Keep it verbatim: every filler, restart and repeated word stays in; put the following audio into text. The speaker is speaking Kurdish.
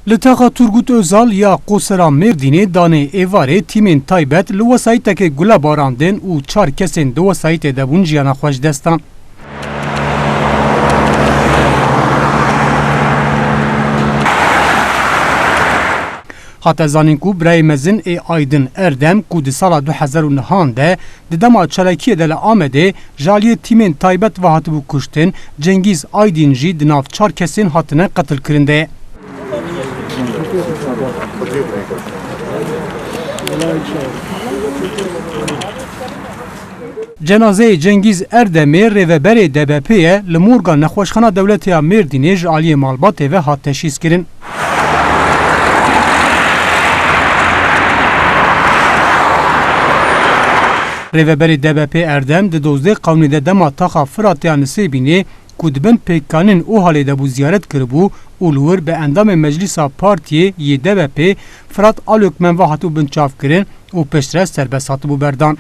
Li taxa Turgut Özal ya Qosera Mêrdînê danê êvarê tîmên taybet li wesayîtekê gule barandin û çar kesên di wesayîtê de bûn jiyana xwe ji dest dan. Hate zanîn ku birayê mezin ê Aydin Erdem ku di sala du hezar û nehan de di dema çalakiyê de li Amedê ji aliyê tîmên taybet ve hatibû kuştin, Cengîz Aydin jî di nav çar kesên hatine qetilkirin de ye. Cenazeyê Cengîz Erdemê rêveberê D B P ye li morga Nexweşxana Dewletê ya Mêrdînê ji aliyê malbatê ve hat teşhîskirin. Rêveberê D B P Erdem di dozdeh Qewnî de dema taxa Firatê ya Nisêbînê ku di bin pêkanên Ohalê de bû ziyaret kiribû û li wir bi endamên Meclîsa Partiyê yê D B P Firat Alökmen ve hatibû binçavkirin û piştre serbest hatibû berdan.